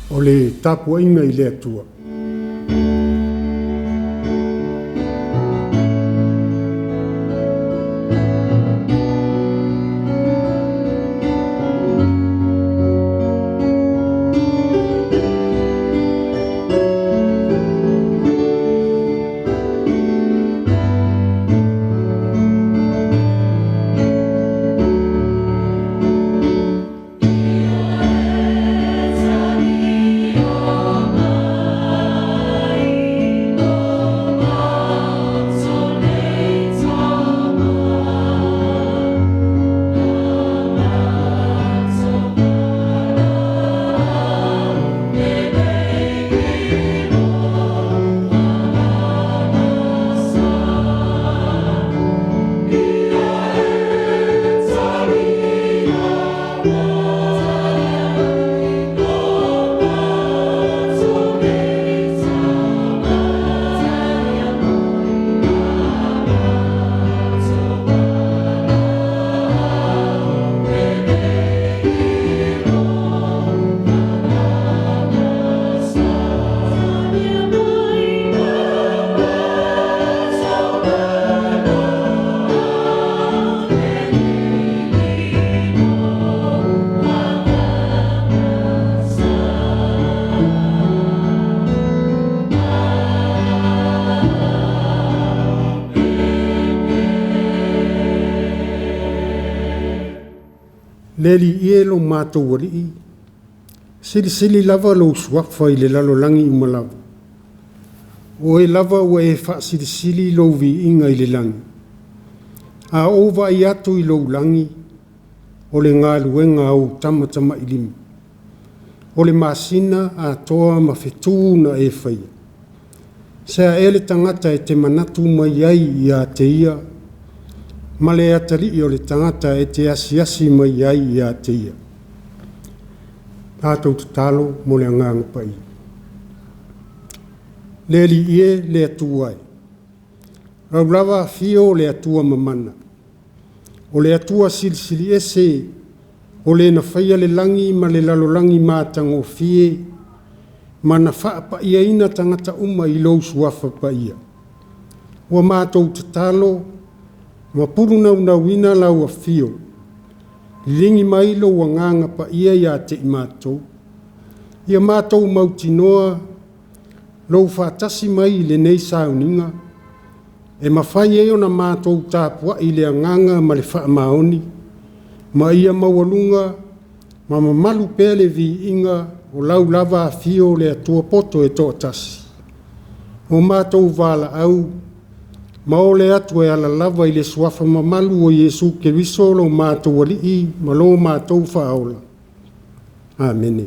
O le tapuaiga i le Atua. Le Alii e lo matou Alii, silisili lava lou suafa i le lalolagi uma lava. O Oe lava ua e faasilisili lou viiga i le lagi. A ou vaai atu i lou lagi, o le galuega a ou tamatamailima, o le masina atoa ma fetu na e faia. Se a ea le tagata e te manatu mai ai ia te ia, ma le atalii o le tagata e te asiasi mai ai ia te ia. Tatou tatalo mo le Agaga Paia. Le Alii e, le Atua e, lau lava afio o le Atua Mamana, o le Atua Silisili Ese, o Le na faia le lagi ma le lalolagi matagofie ma na faapaiaina tagata uma i lou Suafa Paia. Ua matou tatalo ma pulunaunauina lau afio, liligi mai lou Agaga Paia ia te i matou, ia matou mautinoa lou faatasi mai i lenei sauniga, e mafai ai ona matou tapuai i le agaga ma le faamaoni, ma ia maualuga ma mamalu pea le viiga o lau lava afio o le Atua poto e toatasi, o matou valaau ma ole atu e ala lava i le suafa mamalu o Iesu Keriso lo matou Alii ma lo matou Faaola. Amene.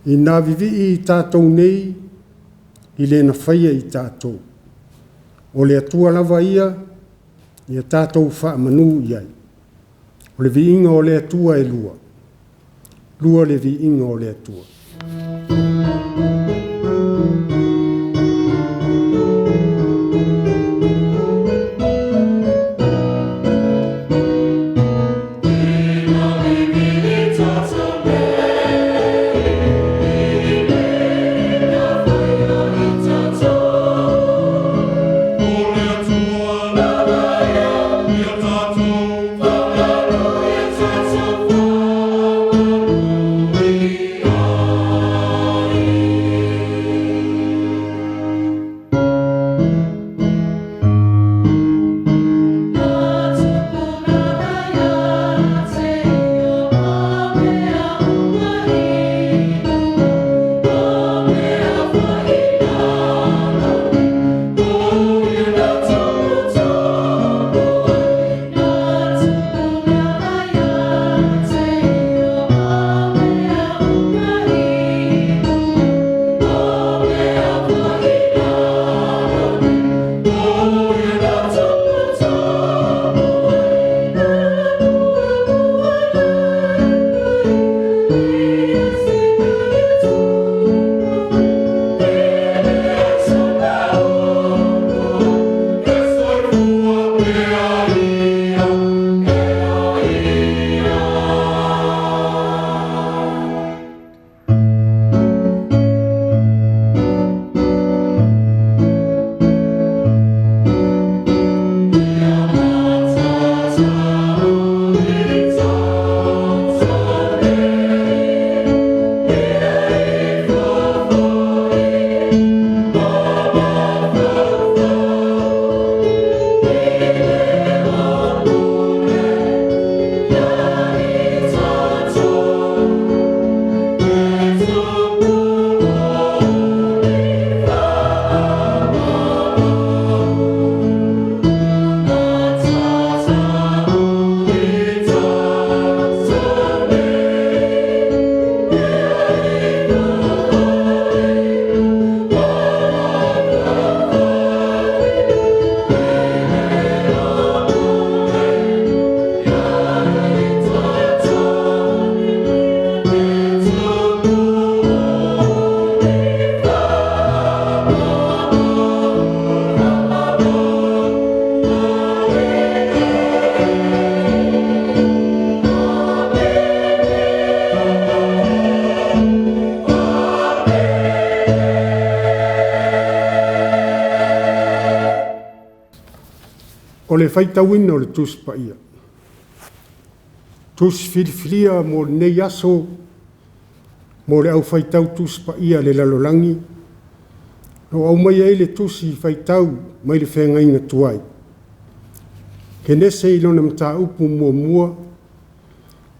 Ina vivii i tatou nei i le na faia i tatou. O le Atua lava ia, ia tatou faamanu i ai. O le viiga o le Atua e lua. Lua le viiga o le Atua. O le faitauina o le Tusi Paia. Tusi filifilia mo lenei aso mo le aufaitau Tusi Paia a le lalolagi, o aumaia ai le tusi faitau mai le feagaiga tuai. Kenese i lona mataupu muamua,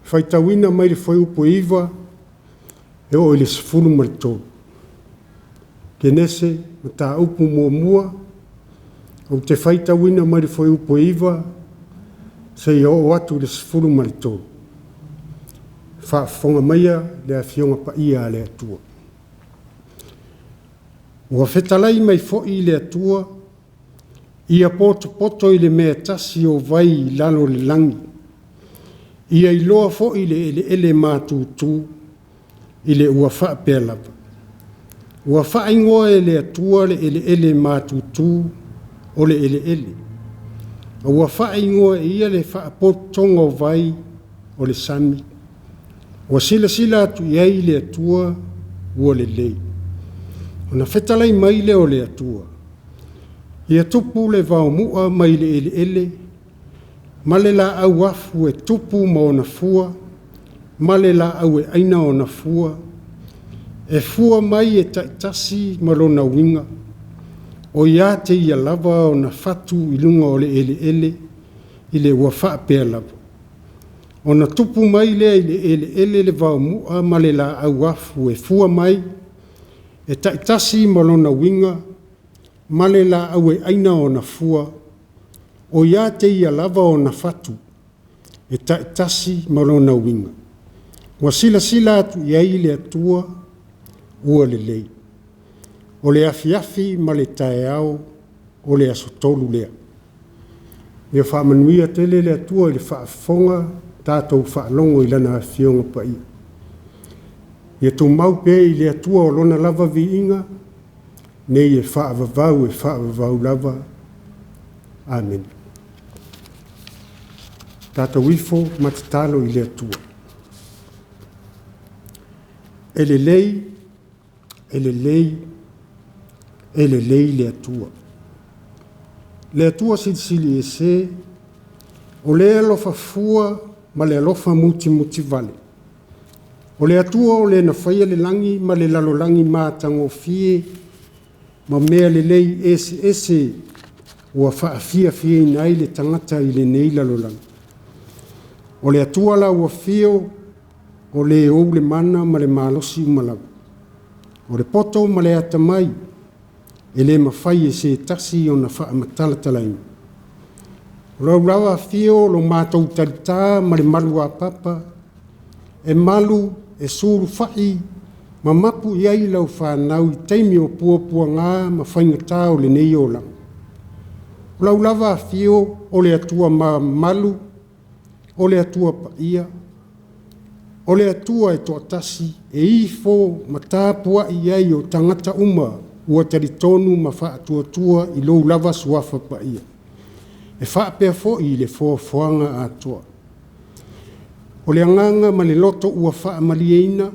faitauina mai le fuaiupu e 9 e oo i le 13. Kenese, mataupu muamua, ou te faitauina mai le fuaiupu e 9 seia oo atu i le 13. Faafofoga maia le Afioga Paia a le Atua. Ua fetalai mai foi le Atua, ia potopoto i le mea e tasi o vai i lalo o le lagi, ia iloa foi le eleele matutu i le ua faapea lava. Ua faaigoa e le Atua le eleele matutu o le eleele, a ua faaigoa e ia le faapotopotoga o vai o le sami. Ua silasila atu i ai le Atua ua lelei. Ona fetalai mai lea o le Atua, ia tupu le vaomu'a mai le eleele, ma le laau afu e tupu ma ona fua, ma le laau e aina ona fua, e fua mai e taitasi ma lona uiga, o ia te ia lava ona fatu i luga o le eleele i le ua faapea lava. Ona tupu mai lea i le eleele le vaomu'a ma le laau afu e fua mai, e taitasi ma lona uiga, ma le laau e aina ona fua, o ia te ia lava ona fatu, e taitasi ma lona uiga. Ua silasila atu i ai le Atua ua lelei. O le afiafi ma le taeao o le aso tolu lea. Ia faamanuia tele le Atua i le faafofoga tatou faalogo i Lana Afioga Paia. Ia tumau pea i le Atua o Lona lava viiga, nei e faavavau e faavavau lava. Amene. Tatou ifo ma tatalo i le Atua. E lelei, e lelei, e lelei le Atua. Le Atua Silisili Ese, o le alofa fua ma le alofa mutimutivale. O le Atua o le na faia le lagi ma le lalolagi matagofie ma mea lelei eseese ua faafiafiaina ai le tagata i lenei lalolagi. O le Atua lau afio, o le ou le mana ma le malosi uma lava. O le poto ma le atamai e le mafai e se tasi ona faamatalatalaina. O lau lava afio lo matou talita ma le maluapapa, e malu, e sulufai ma mapu i ai lau fanau i taimi o puapuaga ma faigata o lenei olaga. O lau lava afio o le Atua mamalu, o le Atua paia, o le Atua e toatasi e ifo ma tapuai i ai o tagata uma ua talitonu ma faatuatua i lou lava suafa paia. E faapea foi i le foafoaga atoa. O le agaga ma le loto ua faamalieina,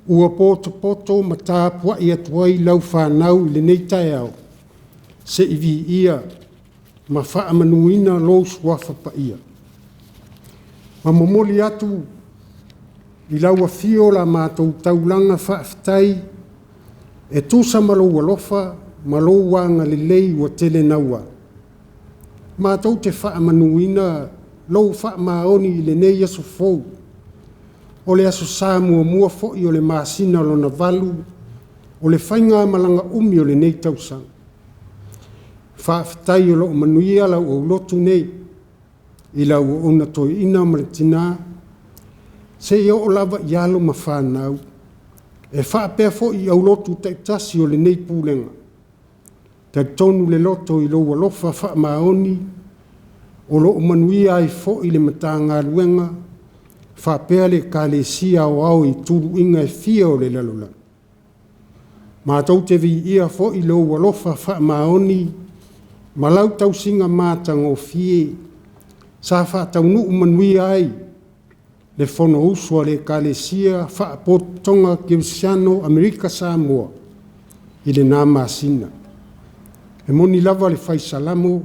ua potopoto ma tapuai atu ai lau fanau i lenei taeao, se i viia ma faamanuina lou suafa paia. Ma momoli atu i lau afio la matou taulaga faafetai e tusa ma lou alofa ma lou agalelei ua tele naua. Matou te faamanuina lou faamaoni i lenei aso fou, o le aso Sa muamua foi o le masina lona valu o le faigamalaga umi o lenei tausaga. Faafetai o lo o manuia lau aulotu nei i lau auauna toeaina ma le tina, seia oo lava i alo ma fanau, e faapea foi i aulotu taitasi o lenei Pulega. Talitonu le loto i lou alofa faamaoni o lo o manuia ai foi le Matagaluega faapea le Ekalesia Aoao i tuluiga e fia o le lalolagi. Matou te viia foi lou alofa faamaoni ma lau tausiga matagofie sa faataunuu manuia ai le Fonousu a le Ekalesia Faapotopotoga Kerisiano Amerika Samoa i lena masina. E moni lava le fai Salamo,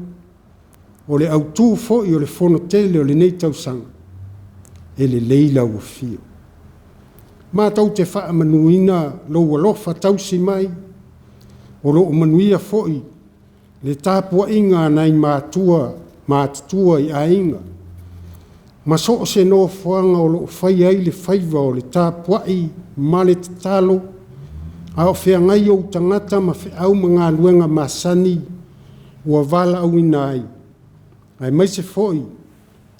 O le autu foi o le fono tele o lenei tausaga, e lelei lau afio. Matou te faamanuina lou alofa tausi mai, o lo o manuia foi le tapuaiga a nai matua matutua i aiga ma so o se nofoaga o lo o fai ai le faiva o le tapuai ma le tatalo, a o feagai ou tagata ma feau ma galuega masani ua valaauina ai, aemaise foi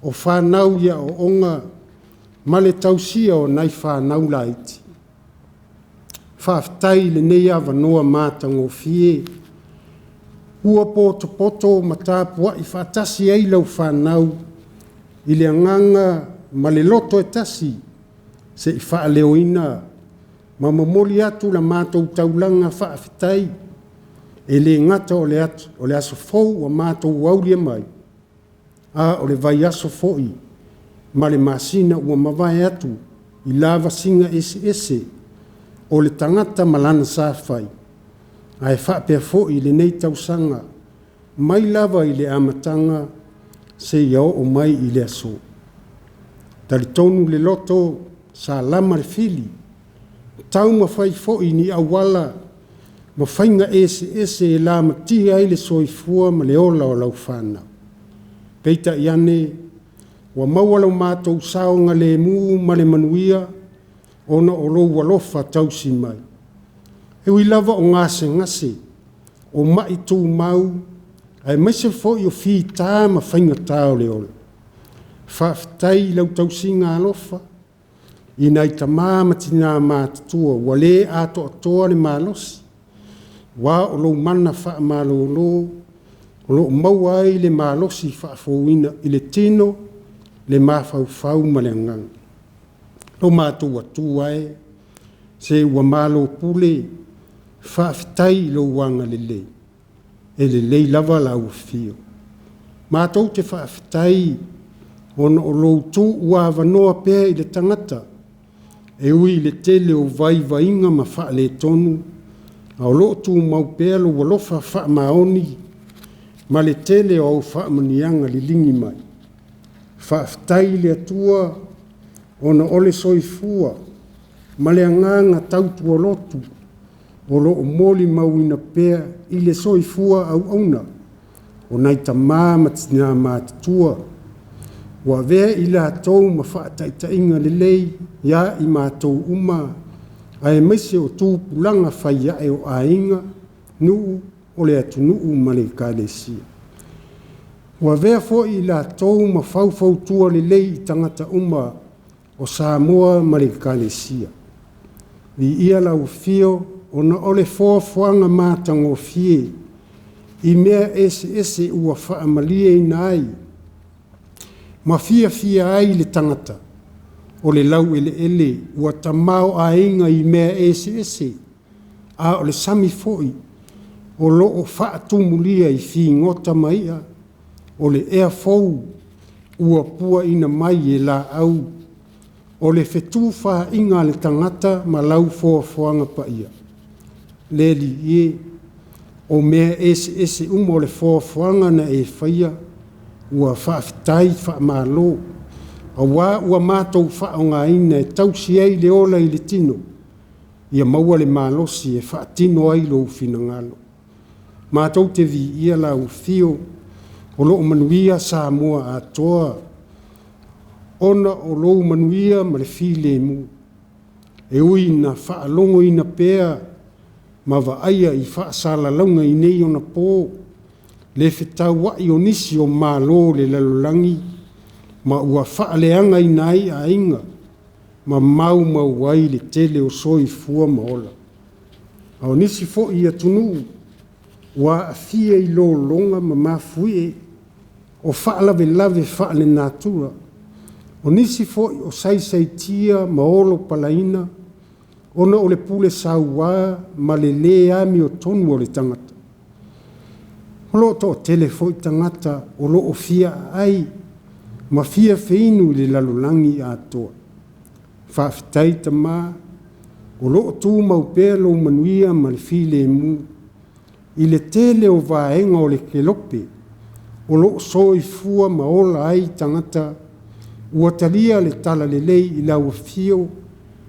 o fanau i aoaoga ma le tausia o nai fanau laiti. Faafetai i lenei avanoa matagofie ua potopoto ma tapuai faatasi ai lau fanau i le agaga ma le loto e tasi se i faaleoina ma momoli atu la matou taulaga faafetai, e le gata o le aso fou ua matou aulia mai, a o le vaiaso foi ma le masina ua mavae atu i lavasiga eseese o le tagata ma lana sa fai, ae faapea foi lenei tausaga mai lava i le amataga seia oo mai i le aso. E talitonu le loto sa lama le fili, taumafai foi i ni auala ma faiga eseese e lamatia ai le soifua ma le ola o lau fanau. Peitai ane, ua maua lo matou saogalemu ma le manuia ona o lou alofa tausi mai. E ui lava o gasegase, o mai tumau, aemaise foi o fita ma faigata o le ola, faafetai i lau tausiga alofa i nai tama ma tina matutua ua le atoatoa le malosi, aua o lou mana faamalolo o lo o maua ai le malosi faafouina i le tino, le mafaufau ma le agaga. Lo matou Atua e, se ua malo pule, faafetai i lou agalelei, e lelei lava lau afio. Matou te faafetai ona o lou tuuavanoa pea i le tagata, e ui i le tele o vaivaiga ma faaletonu, a o lo o tumau pea lou alofa faamaoni ma le tele o au faamanuiaga liligi mai. Faafetai i le Atua ona o le soifua ma le agaga tautua lotu o lo o molimauina pea i le soifua auauna o nai tama ma tina matutua ua avea i latou ma faataitaiga lelei ia i matou uma, aemaise o tupulaga fai ae o aiga, nuu, o le atunuu ma le Ekalesia. Ua avea foi i latou ma faufautua lelei i tagata uma o Samoa ma le Ekalesia. Viia lau Afio ona o le foafoaga matagofie i mea eseese ua faamalieina ai ma fiafia ai le tagata o le laueleele ua tamaoaiga i mea eseese, a o le sami foi o lo o faatumulia i figota ma i'a, o le ea fou ua puaina mai e laau, o le fetufaaiga a le tagata ma lau foafoaga paia. Le Alii e, o mea eseese uma o le foafoaga na e faia, ua faafetai faamalo, aua ua matou faaaogaina e tausi ai le ola i le tino, ia maua le malosi e faatino ai lou finagalo. Matou te viia lau afio o lo o manuia Samoa atoa ona o lou manuia ma le filemu, e ui ina faalogoina pea ma vaaia i faasalalauga i nei ona po le fetauai o nisi o malo o le lalolagi ma ua faaleagaina ai aiga ma maumau ai le tele o soifua ma ola. A o nisi foi atunuu ua aafia i lologa ma mafuie o faalavelave faalenatura. O nisi foi o saisaitia ma olopalaina ona o le pule saua ma le le amiotonu a le tagata. O lo o toatele foi tagata o lo o fia aai ma fia feinu i le lalolagi atoa. Faafetai Tama o lo o tumau pea lou manuia ma le filemu i le tele o vaega o le kelope. o lo o soifua ma ola ai tagata ua talia le talalelei i lau afio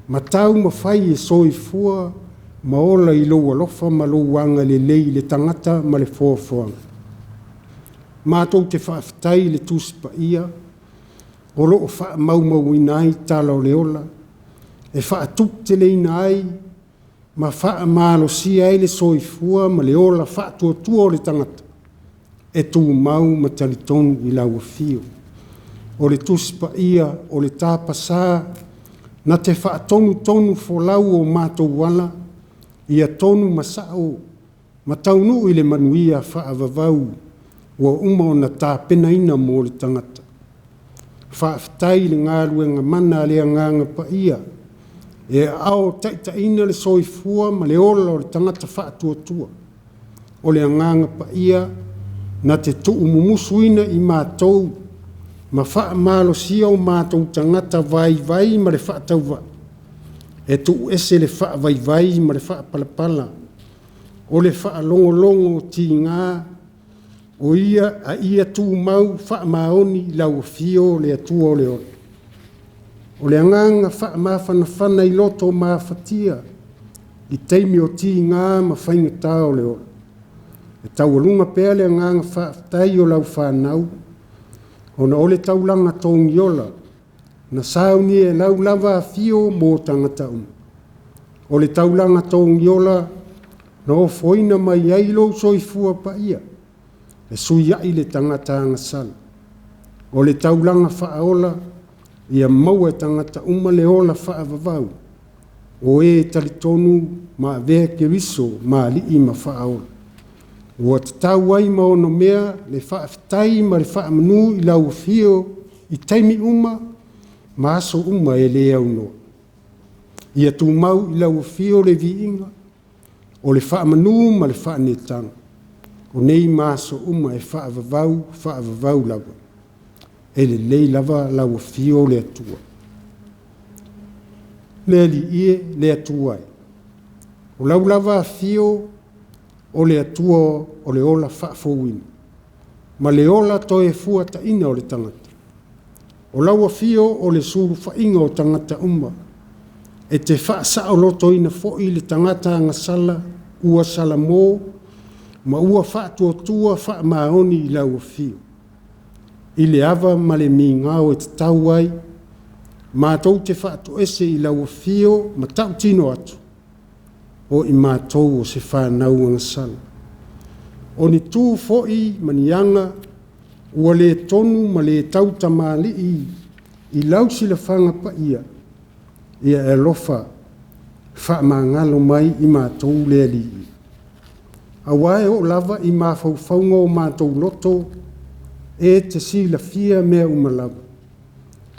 ma taumafai e soifua ma ola i lou alofa ma lou agalelei i le tagata ma le foafoaga. Matou te faafetai i le Tusi Paia o lo o faamaumauina ai tala o le ola e faatuputeleina ai ma faamalosia ai le soifua ma le ola faatuatua o le tagata e tumau ma talitonu i lau afio. O le Tusi Paia o le tapasā na te faatonutonufolau o matou ala ia tonu ma sao ma taunuu i le manuia faavavau ua uma ona tapenaina mo le tagata. Faafetai i le galuega mana a le Agaga Paia e aao taitaiina le soifua ma le ola o le tagata faatuatua. O le Agaga Paia na te tuumumusuina i matou ma faamalosia o matou tagata vaivai ma le faatauvaa e tuuese le faavaivai ma le faapalapala o le faalogologo tiga o ia a ia tumau faamaoni i lau afio le Atua o le ola. O le agaga faamafanafana i loto mafatia i taimi o tiga ma faigata o le ola. E taualuga pea le agaga faafetai o lau fanau ona o le taulaga togiola na saunia e lau lava afio mo tagata uma. O le taulaga togiola na ofoina mai ai lou soifua paia e suiai le tagata agasala. O le taulaga faaola ia maua e tagata uma le ola faavavau o e talitonu ma avea Keriso ma Alii ma Faaola. Ua tatau ai ma onomea le faafetai ma le faamanu i lau afio i taimi uma ma aso uma e le aunoa. Ia tumau i lau afio le viiga, o le faamanu ma le faaneetaga, o nei ma aso uma e faavavau, faavavau lava. E lelei lava lau afio le Atua. Le Alii e, le Atua e, o lau lava afio o le Atua o le ola faafouina ma le ola toefuataina o le tagata. O lau afio o le sulufaiga o tagata uma, e te faasaolotoina foi le tagata agasala ua salamo ma ua faatuatua faamaoni i lau afio. I le ava ma le migao e tatau ai, matou te faatoese i lau afio ma tautino atu, o i matou o se fanau agasala. O ni tu foi ma ni aga ua le tonu ma le tautamalii i lau silafaga paia, ia e alofa faamagalo mai i matou le Alii. Aua e oo lava i mafaufauga o matou loto e te silafia mea uma lava.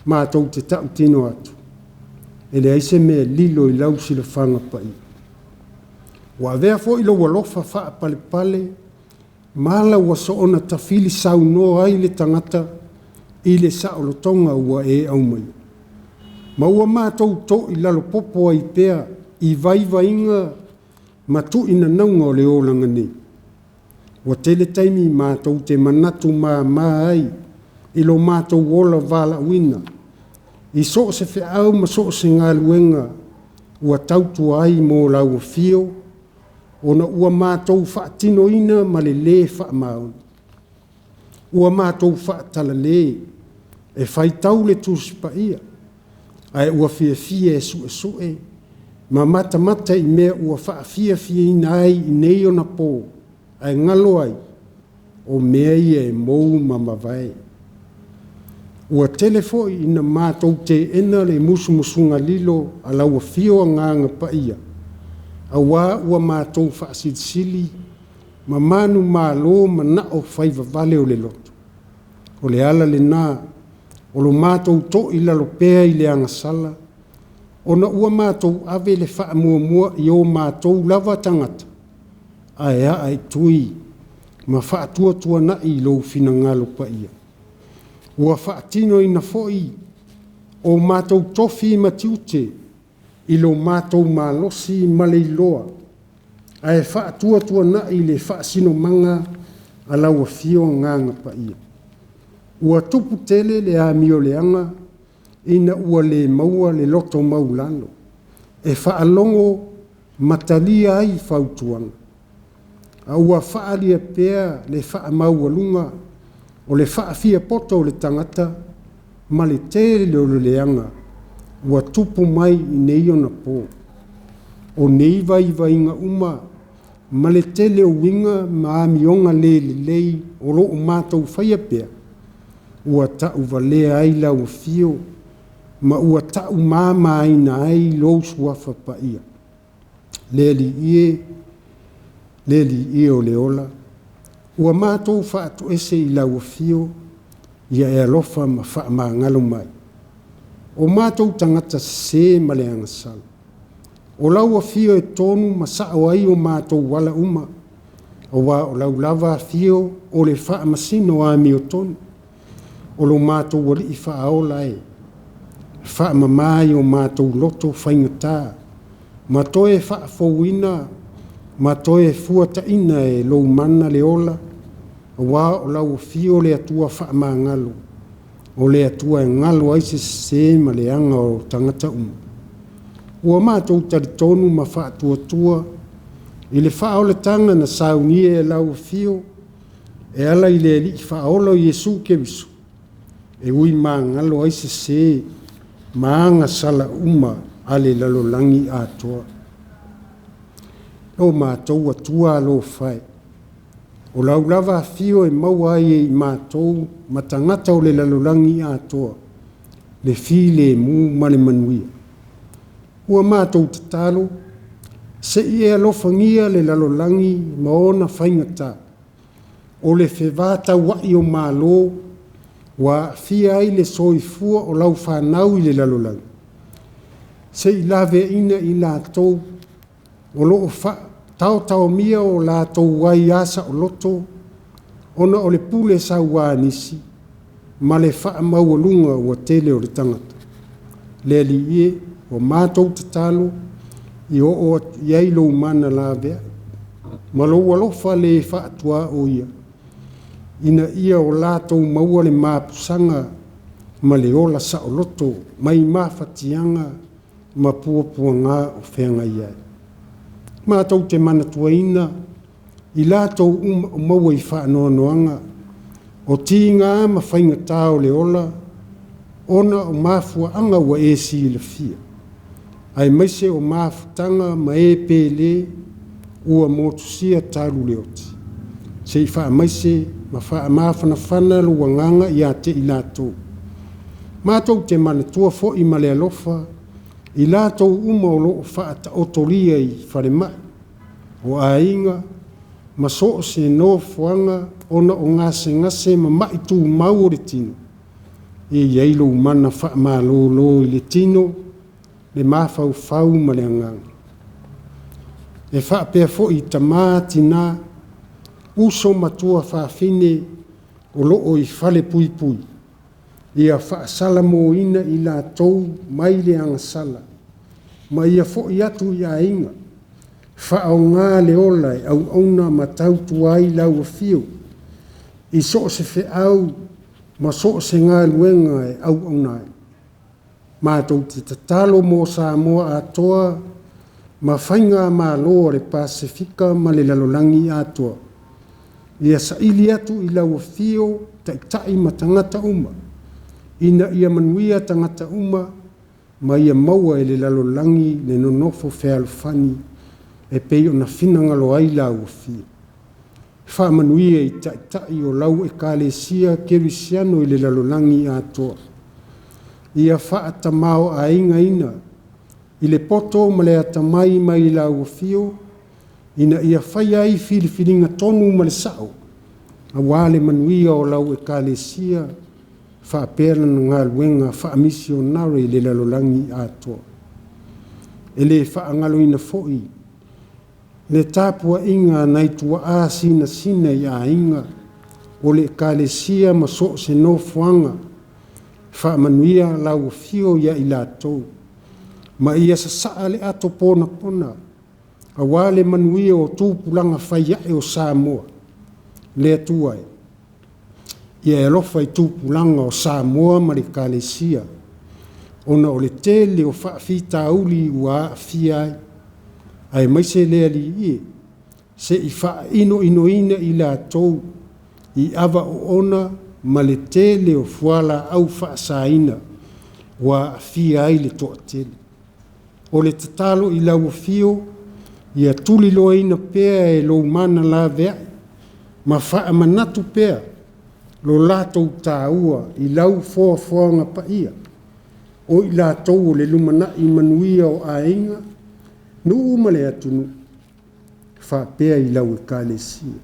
Matou te tautino atu, e leai se mea e lilo i lau silafaga paia. Ua avea foi lou alofa faapalepale ma ala ua soona tafili saunoa ai le tagata i le saolotoga ua e aumaia, ma ua matou toilalo popo ai pea i vaivaiga ma tuinanauga o le olaga nei. Ua tele taimi matou te manatu mama ai i lo matou ola valaauina i so o se feau ma so o se galuega ua tautua ai mo lau afio, ona ua matou faatinoina ma le lē faamaoni. Ua matou faatalale e faitau le Tusi Paia, ae ua fiafia e suesue ma matamata i mea ua faafiafiaina ai i nei ona po, ae galo ai o mea ia e mou ma mavae. Ua tele foi ina matou teena le musumusuga lilo a lau afio Agaga Paia, auā ua matou faasilisili ma manumalo manao faivavale o le loto. O le ala lena o lo matou toilalo pea i le agasala, ona ua matou ave le faamuamua i o matou lava tagata, ae aa i tui ma faatuatuanai lou finagalo paia. Ua faatinoina foi o matou tofi ma tiute i lo matou malosi ma le iloa, ae faatuatuanai le faasinomaga a lau Afio Agaga Paia. Ua tupu tele le amio leaga ina ua le maua le loto maulalo e faalogo ma talia ai fautuaga, a ua faaalia pea le faamaualuga o le faafiapoto o le tagata ma le tele o le leaga ua tupu mai i nei ona po. O nei vaivaiga uma ma le tele o uiga ma amioga le lelei o lo o matou faia pea, ua tauvalea ai lau Afio ma ua taumamaina ai lou Suafa Paia. Le Alii e, le Alii e o le ola, ua matou faatoese i lau Afio, ia e alofa ma faamagalo mai. O matou tagata sese ma le agasala. O lau Afio e tonu ma sao ai o matou ala uma, aua o lau lava Afio o le Faamasino amiotonu, o lo matou Alii Faaola e. Faamama i o matou loto faigata ma toe faafouina ma toe fuataina e lou mana le ola, aua o lau Afio le Atua faamagalo, o le Atua e galo ai se sese ma leaga o tagata uma. Ua matou talitonu ma faatuatua i le faaolataga na saunia e lau Afio e ala i le Alii Faaola o Iesu Keriso, e ui magalo ai sese ma agasala uma a le lalolagi atoa. O matou Atua alofa e, o lau lava Afio e maua ai e i matou ma tagata o le lalolagi atoa le filemu ma le manuia. Ua matou tatalo, se i e alofagia le lalolagi ma ona faigata, o le fevataua'i o Malo ua aafia ai le soifua o lau fanau i le lalolagi, se i laveaiina i latou o lo o faataotaomia o latou aia saoloto ona o le pule saua a nisi ma le faamaualuga ua tele o le tagata. Le Alii e, ua matou tatalo, ia oo atu i ai lou mana laveai ma lou alofa le faatuaoia, ina ia o latou maua le mapusaga ma le ola saoloto mai mafatiaga ma puapuaga o feagai ai. Matou te manatuaina i latou uma o maua i faanoanoaga, o tiga ma faigata o le ola ona o mafuaaga ua e silafia, aemaise o mafutaga ma e pele ua motusia talu le oti. Se i faamaise ma faamafanafana lou agaga ia te i latou. Matou te manatua foi ma le alofa i latou uma o lo o faataotolia i falemai, o aiga ma so o se nofoaga ona o gasegase ma mai tumau o le tino, ia i ai lou mana faamalolo i le tino, le mafaufau ma le agaga. E faapea foi i tama, tina, uso ma tuafafine o lo o i falepuipui, ia faasalamoina i latou mai le agasala ma ia foi atu i aiga, faaaoga le ola e auauna ma tautua ai lau Afio i so o se feau ma so o se galuega e auauna ai. Matou te tatalo mo Samoa atoa ma faigamalo a le Pasefika ma le lalolagi atoa, ia saili atu i lau Afio taitai ma tagata uma, ina ia manuia tagata uma ma ia maua e le lalolagi le nonofo fealofani e pei ona finagalo ai lau Afio. Faamanuia i taitai o lau Ekalesia Kerisiano i le lalolagi atoa. Ia faatamaoaigaina i le poto ma le atamai mai lau Afio, ina ia faia ai filifiliga tonu ma le sao aua le manuia o lau Ekalesia faapea lana galuega faamisionare i le lalolagi atoa. E le faagaloina foi le tapuaiga a nai tuaa sinasina i aiga o le Ekalesia ma so o se nofoaga. Faamanuia lau Afio ia i latou, ma ia sasaa le ato ponapona aua le manuia o tupulaga fai ae o Samoa. Le Atua e, ia e alofa i tupulaga o Samoa ma le Ekalesia, ona o le tele o faafitauli ua aafia ai, aemaise le Alii e, se i faainoinoina i latou i ava oona ma le tele o fualaau faasaina ua aafia ai le toatele. O le tatalo i lau afio, ia tuliloaina pea e lou mana laveai ma faamanatu pea lo latou taua i lau foafoaga paia, o i latou o le lumanai manuia o aiga, nuu ma le atunuu, faapea i lau Ekalesia.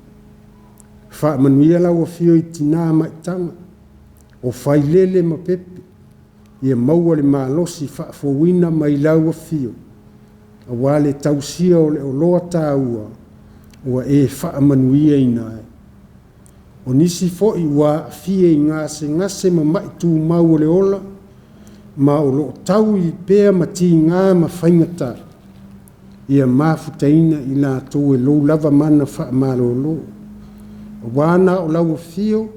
Faamanuia lau afio i tina maitaga o Failele ma Pepe, ia maua le malosi faafouina mai lau afio aua le tausia o le oloa taua ua e faamanuiaina ai. O nisi foi ua aafia i gasegase ma mai tumau o le ola, ma o lo o taui pea ma tiga ma faigata, ia mafutaina i latou e lou lava mana faamalolo, aua na o lau afio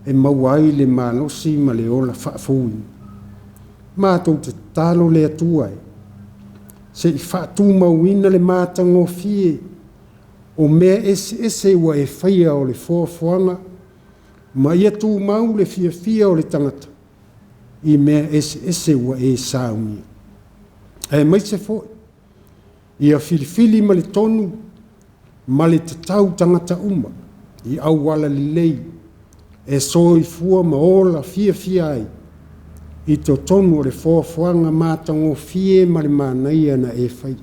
e maua ai le malosi ma le ola faafouina. Matou te tatalo le Atua e, se i faatumauina le matagofie o mea eseese ua e faia o le foafoaga, ma ia tumau le fiafia o le tagata i mea eseese ua e saunia. Aemaise foi ia filifili ma le tonu ma le tatau tagata uma i auala lelei e soifua ma ola fiafia ai i totonu o le foafoaga matagofie ma le manaia na e faia.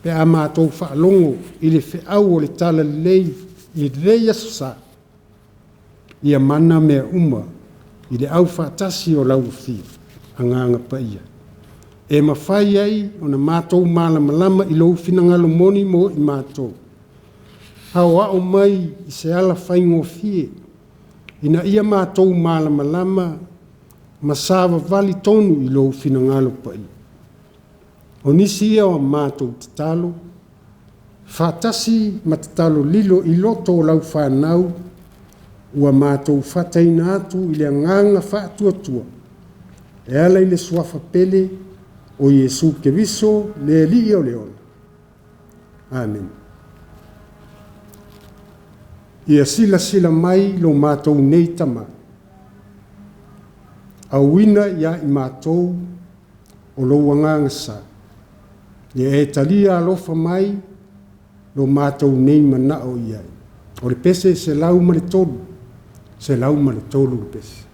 Pe a matou faalogo i le feau o le Talalelei i lenei Aso Sa, ia mana mea uma i le aufaatasi o lau Afio, Agaga Paia, e mafai ai ona matou malamalama i lou finagalo moni mo i matou. Aoao mai i se ala faigofie ina ia matou malamalama ma savavali tonu i lou finagalo paia. O nisi ia o matou tatalo, faatasi ma tatalo lilo i loto o lau fanau ua matou fataina atu i le agaga faatuatua e ala i le suafa pele o Iesu Keriso le Alii o le ola. Amene. Ia silasila mai lo matou nei Tama, auina ia i matou o lou agaga sa, ia e talia alofa mai lo matou nei manao i ai. O le pese 103, 103 le pese.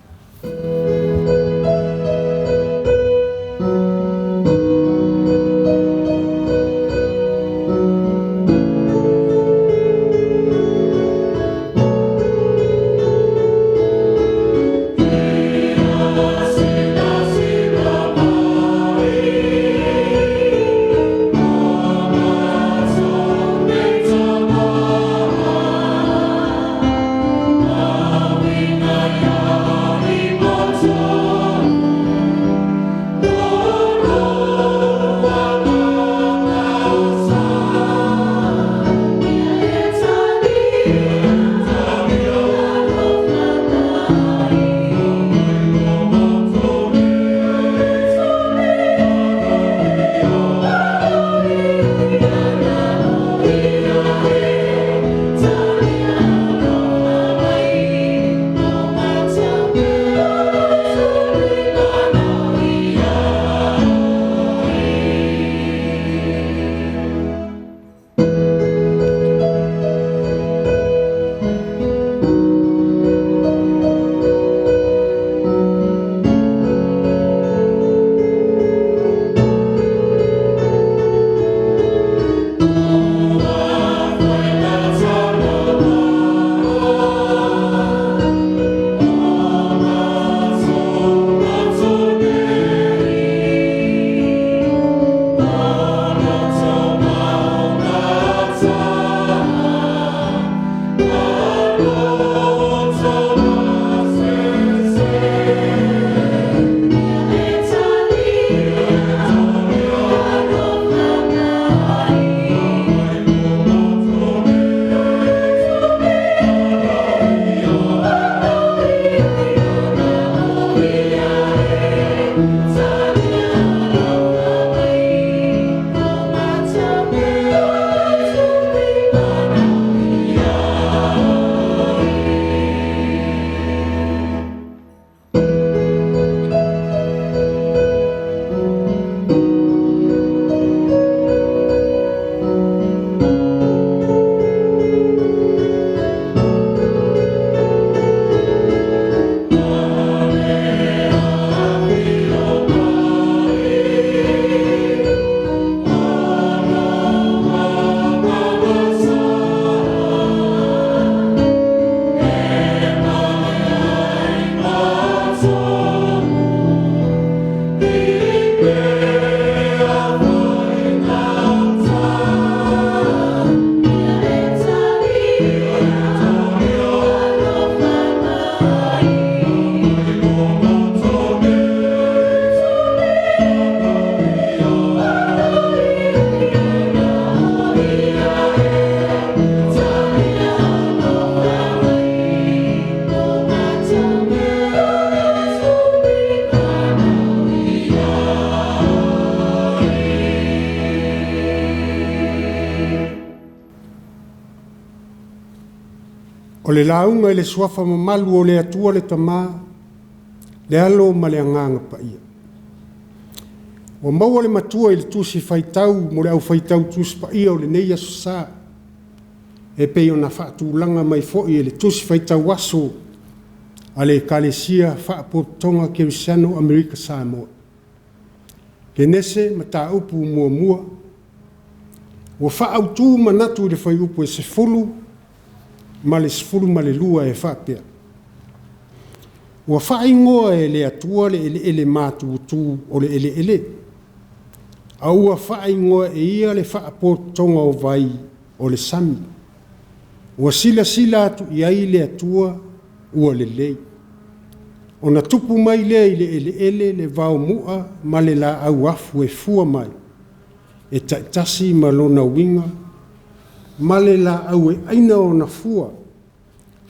O le lauga i le Suafa mamalu o le Atua le Tama, le Alo ma le Agaga Paia. Ua maua le Matua i le Tusi Faitau mo le Au Faitau Tusi Paia o lenei Aso Sa, e pei ona faatulaga mai foi e le Tusi Faitau Aso a le Ekalesia Faapotopotoga Kerisiano Amerika Samoa. Kenese Mataupu 1, ua faaautu manatu i le fuaiupu e 10 ma le 12 e faapea: Ua faaigoa e le Atua le eleele matutu o le eleele, a ua faaigoa e ia le faapotopotoga o vai o le sami. Ua silasila atu i ai le Atua ua lelei. Ona tupu mai lea i le eleele le vaomu'a ma le laau afu e fua mai, e taitasi ma lona uiga, ma le laau e aina ona fua,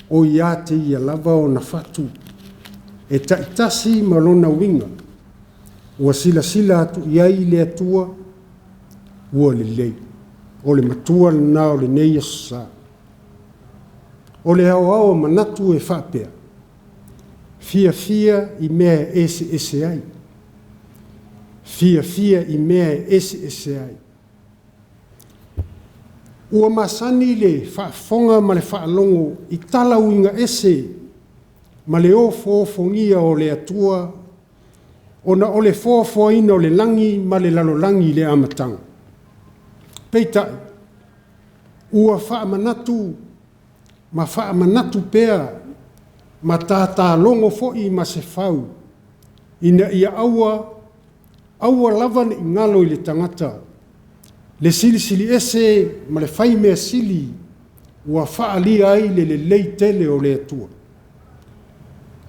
o ia te ia lava ona fatu, e taitasi ma lona uiga. Ua silasila atu i ai le Atua ua lelei. O le Matua lena o lenei Aso Sa. O le aoao o manatu e faapea: fiafia i mea e eseese ai. Fiafia i mea e eseese ai. Ua masani le faafofoga ma le faalogo i tala uiga ese ma le ofoofogia o le Atua ona o le foafoaina o le lagi ma le lalolagi i le amataga. Peitai, ua faamanatu ma faamanatu pea ma tatalogo foi Masefau ina ia aua, aua lava ne i galo i le tagata le Silisili Ese ma le Faimea Sili ua faaalia ai le lelei tele o le Atua.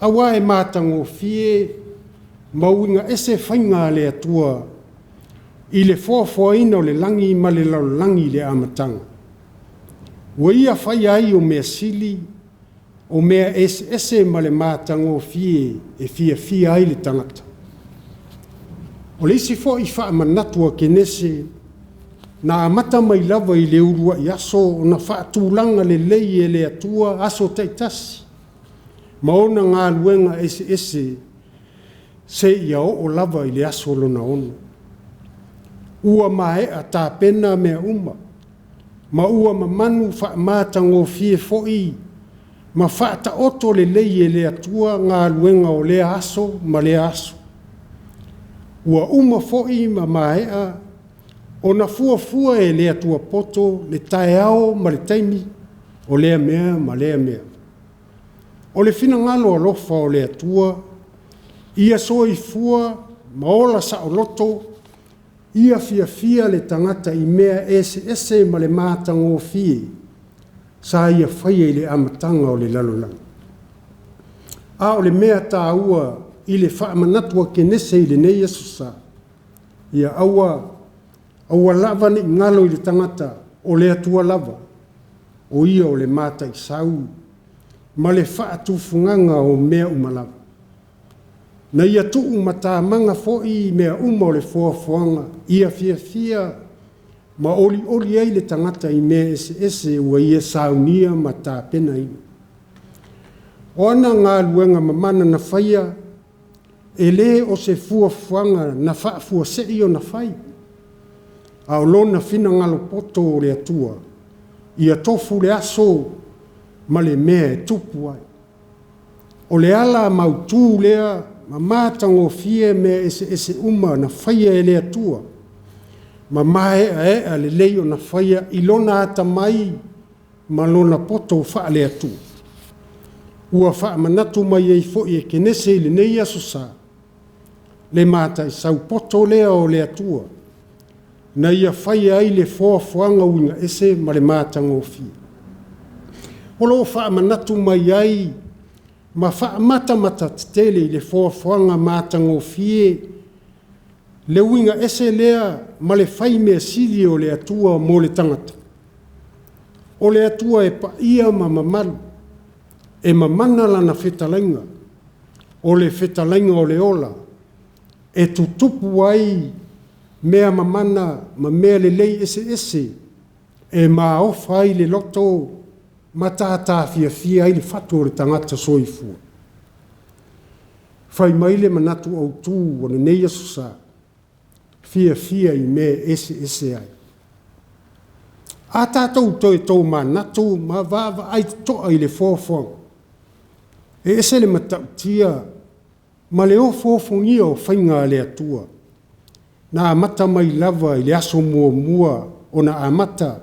Aua e matagofie ma uiga ese faiga a le Atua i le foafoaina o le lagi ma le lalolagi i le amataga. Ua ia faia ai o mea sili, o mea eseese ma le matagofie e fiafia ai le tagata. O le isi foi faamanatu a Kenese, na amata mai lava i le uluai aso ona faatulaga lelei e le Atua aso taitasi ma ona galuega eseese seia oo lava i le aso lona 6. Ua maea tapena mea uma, ma ua mamanu faamatagofie foi ma faataoto lelei e le Atua galuega o lea aso ma lea aso. Ua uma foi ma maea ona fuafua e le Atua poto le taeao ma le taimi o lea mea ma lea mea. O le finagalo alofa o le Atua, ia soifua ma ola saoloto, ia fiafia le tagata i mea eseese ma le matagofie sa ia faia i le amataga o le lalolagi. A o le mea taua i le faamanatu a Kenese i lenei Aso Sa, ia aua, aua lava ne i galo i le tagata, o le Atua lava, o Ia o le mataisau ma le faatufugaga o mea uma lava. Na ia tuumatamaga foi mea uma o le foafoaga, ia fiafia ma olioli ai le tagata i mea eseese ua ia saunia ma tapenaina. O ana galuega mamana na faia, e le o se fuafuaga na faafuasei ona fai, a o Lona finagalo poto o le Atua, ia tofu le aso ma le mea e tupu ai. O le ala mautu lea ma matagofie mea eseese uma na faia e le Atua ma maeaea lelei ona faia i Lona atamai ma Lona poto faale-Atua. Ua faamanatu mai ai foi e Kenese i lenei Aso Sa, le mataisau poto lea o le Atua na ia faia ai le foafoaga uiga ese ma le matagofie. O lo o faamanatu mai ai ma faamatamatatele i le foafoaga matagofie le uiga ese lea ma le faimea sili o le Atua mo le tagata. O le Atua e paia ma mamalu, e mamana Lana fetalaiga, o le fetalaiga o le ola, e tutupu ai mea mamana ma mea lelei eseese e maofa ai le loto Matatafiafia ai le fatu o le tagata soifua. Fai mai le manatu autu o lenei Aso Sa, fiafia i mea e eseese ai. A tatou toe tomanatu ma vaavaai totoa i le foafoaga, e ese le matautia ma le ofoofogia o faiga a le Atua, na amata mai lava i le aso muamua ona amata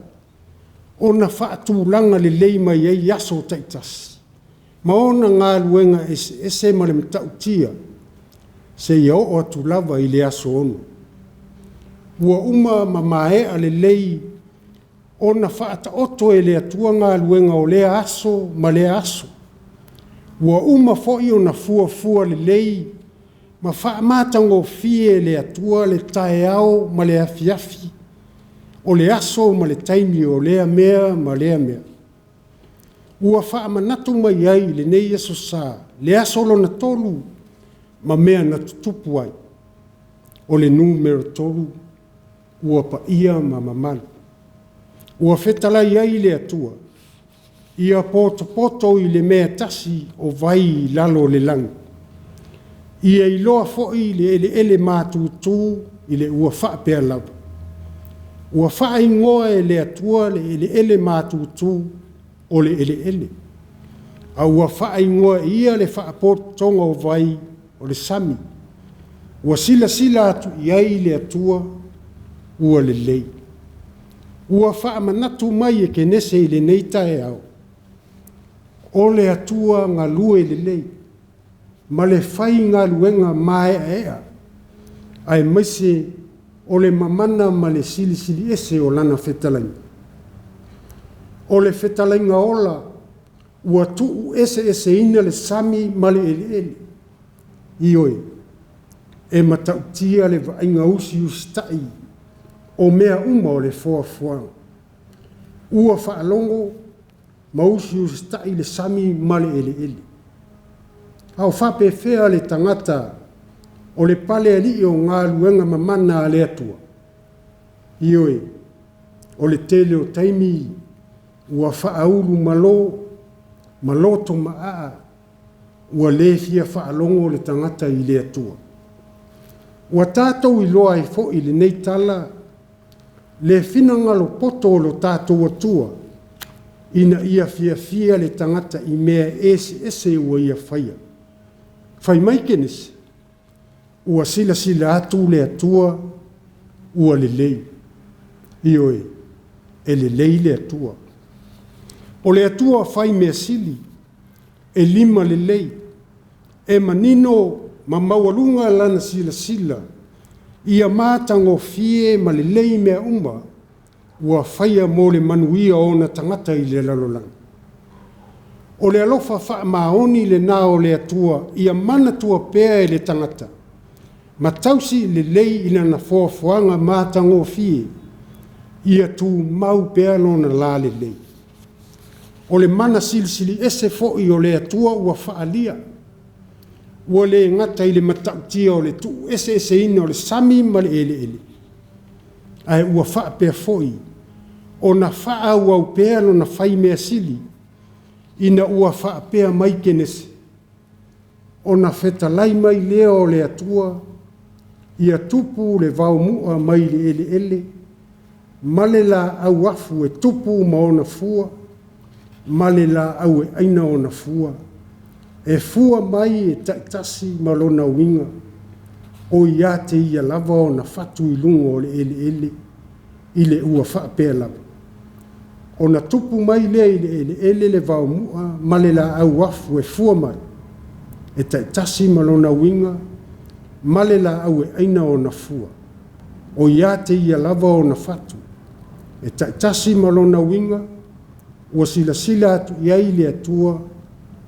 ona faatulaga lelei mai ai aso taitasi ma ona galuega eseese ma le matautia seia oo atu lava i le aso 6. Ua uma ma maea lelei ona faataoto e le Atua galuega o lea aso ma lea aso. Ua uma foi ona fuafua lelei ma faamatagofie e le Atua le taeao ma le afiafi, o le aso ma le taimi o lea mea ma lea mea. Ua faamanatu mai ai i lenei Aso Sa le aso lona tolu ma mea na tutupu ai. O le numera tolu ua paia ma mamalu. Ua fetalai ai le Atua, ia potopoto i le mea e tasi o vai i lalo o le lagi. Ia iloa foi le eleele matutu i le ua faapea lava. Ua faaigoa e le Atua le eleele matutu o le eleele, a ua faaigoa e ia le faapotopotoga o vai o le sami. Ua silasila atu i ai le Atua ua lelei. Ua faamanatu mai e Kenese i lenei taeao, o le Atua galue lelei ma le faigaluega maeaea, aemaise o le mamana ma le silisiliese o Lana fetalaiga. O le fetalaiga ola ua tuueseeseina le sami ma le eleele. Ioe, e matautia le vaaiga usiusitai o mea uma o le foafoaga. Ua faalogo ma usiusitai le sami ma le eleele. A o faapefea le tagata o le palealii o galuega mamana a le Atua? Ioe, o le tele o taimi ua faaulumalo ma loto maaa ua le fia faalogo le tagata i le Atua. Ua tatou iloa ai foi i lenei tala le finagalo poto o lo tatou Atua ina ia fiafia le tagata i mea eseese ua ia faia. Fai mai Kenese, ua silasila atu le Atua ua lelei. Ioe, e lelei le Atua. O le Atua fai mea sili, e limalelei, e manino ma maualuga lana silasila ia matagofie ma lelei mea uma ua faia mo le manuia o ona tagata i le lalolagi. O le alofa faamaoni lena o le Atua ia manatua pea e le tagata ma tausi lelei i lana foafoaga matagofie, ia tumau pea lona lalelei. O le mana silisili ese foi o le Atua ua faaalia, ua le gata i le matautia o le tuueseeseina o le sami ma le eleele, ae ua faapea foi ona faaauau pea lona faimea sili ina ua faapea mai Kenese, ona fetalai mai lea o le Atua, ia tupu le vaomu'a mai le eleele ma le laau afu e tupu ma ona fua, ma le laau e aina ona fua, e fua mai e taitasi ma lona uiga, o ia te ia lava ona fatu i luga o le eleele i le ua faapea lava. Ona tupu mai lea i le eleele le vaomu'a ma le laau afu e fua mai, e taitasi ma lona uiga, ma le laau e aina ona fua. O ia te ia lava ona fatu, e taitasi ma lona uiga, ua silasila atu i ai le Atua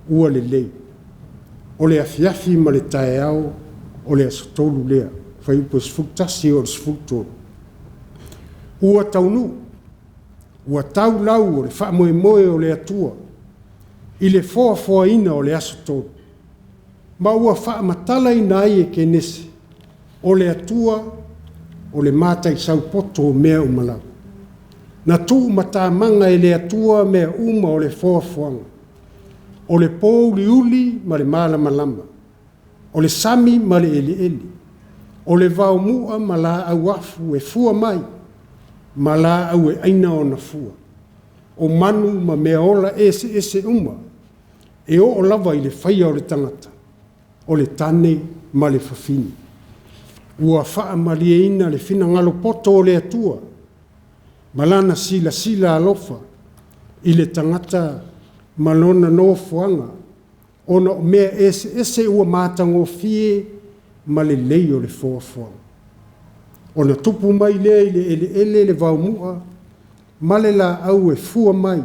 ua lelei. O le afiafi ma le taeao o le aso tolu lea. Fuaiupu 11 e oo i le 13. Ua taunuu, ua tau lau o le faamoemoe o le Atua i le foafoaina o le aso tolu, ma ua faamatalaina ai e Kenese, o le Atua o le mataisau poto o mea uma lava. Na tuumatamaga e le Atua mea uma o le foafoaga, o le pouliuli ma le malamalama, o le sami ma le eleele, o le vaomu'a ma laau afu e fua mai, ma laau e aina ona fua, o manu ma meaola eseese uma, e oo lava i le faia o le tagata, o le tane ma le fafine. Ua faamalieina le finagalo poto o le Atua ma lana silasila alofa i le tagata ma lona nofoaga ona o mea eseese ua matagofie ma lelei o le foafoaga. Ona tupu mai lea i le eleele le vaomu'a ma le laau e fua mai,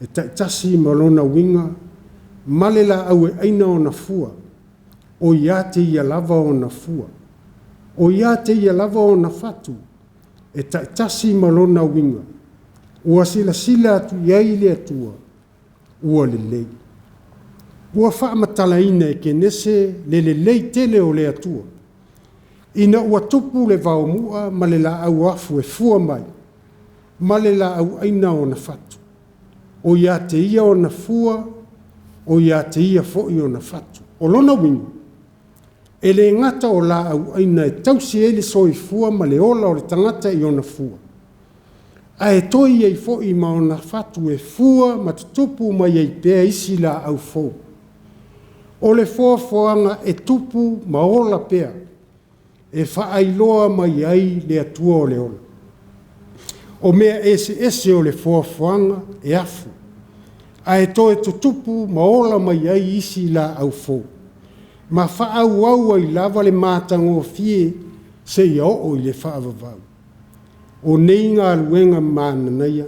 e taitasi ma lona uiga, ma le laau e aina ona fua, o ia te ia lava ona fua. O ia te ia lava ona fatu, e taitasi ma lona uiga, ua silasila atu i ai le Atua, ua lelei. Ua faamatalaina e Kenese le lelei tele o le Atua, ina ua tupu le vaomu'a ma le laau afu e fua mai, ma le laau aina ona fatu. O ia te ia ona fua, o ia te ia foi ona fatu. O lona uiga, e le gata o laau aina e tausi ai le soifua ma le ola o le tagata i ona fua, ae toe i ai foi ma ona fatu e fua ma tutupu mai ai pea isi laau fou. O le foafoaga e tupu ma ola pea, e faailoa mai ai le Atua o le ola. O mea eseese o le foafoaga e afu, ae toe tutupu ma ola mai ai isi laau fou, ma faaauau ai lava le matagofie seia oo i le faavavau. O nei galuega mananaia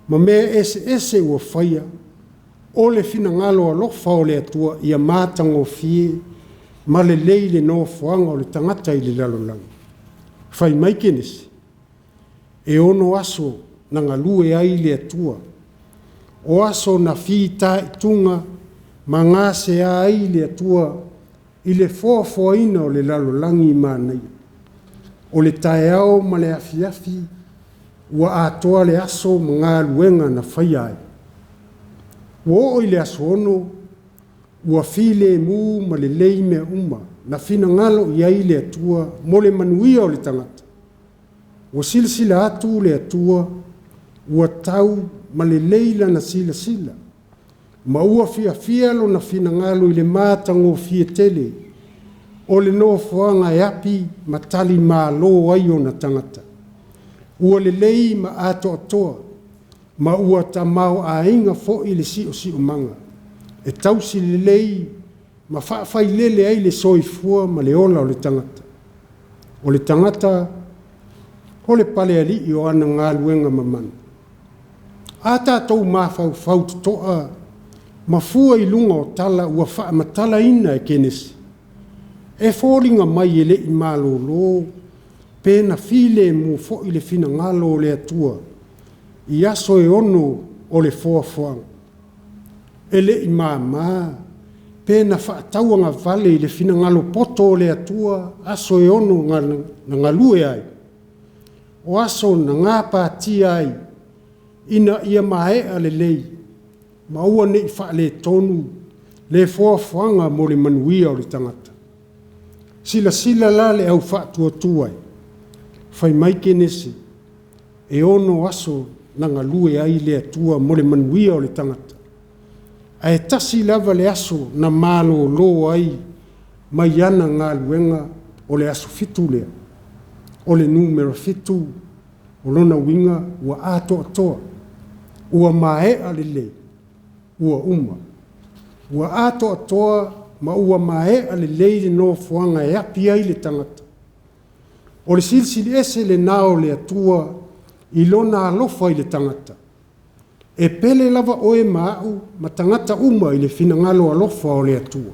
ma mea eseese ua faia, o le finagalo alofa o le Atua ia matagofie ma lelei le nofoaga o le tagata i le lalolagi. Fai mai Kenese, e 6 aso na galue ai le Atua, o aso na fitaituga ma gasea ai le Atua i le foafoaina o le lalolagi manaia. O le taeao ma le afiafi ua atoa le aso ma galuega na faia ai. Ua oo i le aso 6, ua filemu ma lelei mea uma na finagalo i ai le Atua mo le manuia o le tagata. Ua silasila atu le Atua ua tau ma lelei lana silasila, ma ua fiafia lona finagalo i le matagofie tele o le nofoaga e api ma talimalo ai ona tagata. Ua lelei ma atoatoa ma ua tamaoaiga foi le siosiomaga e tausi lelei ma faafailele ai le soifua ma le ola o le tagata. O le tagata o le palealii o ana galuega mamana. A tatou mafaufau totoa ma fua i luga o tala ua faamatalaina e Kenese, e foliga mai e le i malolo pe na filemu foi le finagalo o le Atua i aso e 6 o le foafoaga. E le i mama pe na faatauagavale i le finagalo poto o le Atua aso e 6 na galue ai, o aso na gapatia ai ina ia maea lelei ma aua ne i faaletonu le foafoaga mo le manuia o le tagata. Silasila la le au faatuatua e, fai mai Kenese, e 6 aso na galue ai le Atua mo le manuia o le tagata, ae tasi lava le aso na malolo ai mai ana galuega, o le aso 7 lea. O le numera 7, o lona uiga ua atoatoa, ua maea lelei, ua uma. Ua atoatoa ma ua maea lelei le nofoaga e api ai le tagata. O le Silisili Ese lena o le Atua i Lona alofa i le tagata. E pele lava oe ma a'u ma tagata uma i le finagalo alofa o le Atua.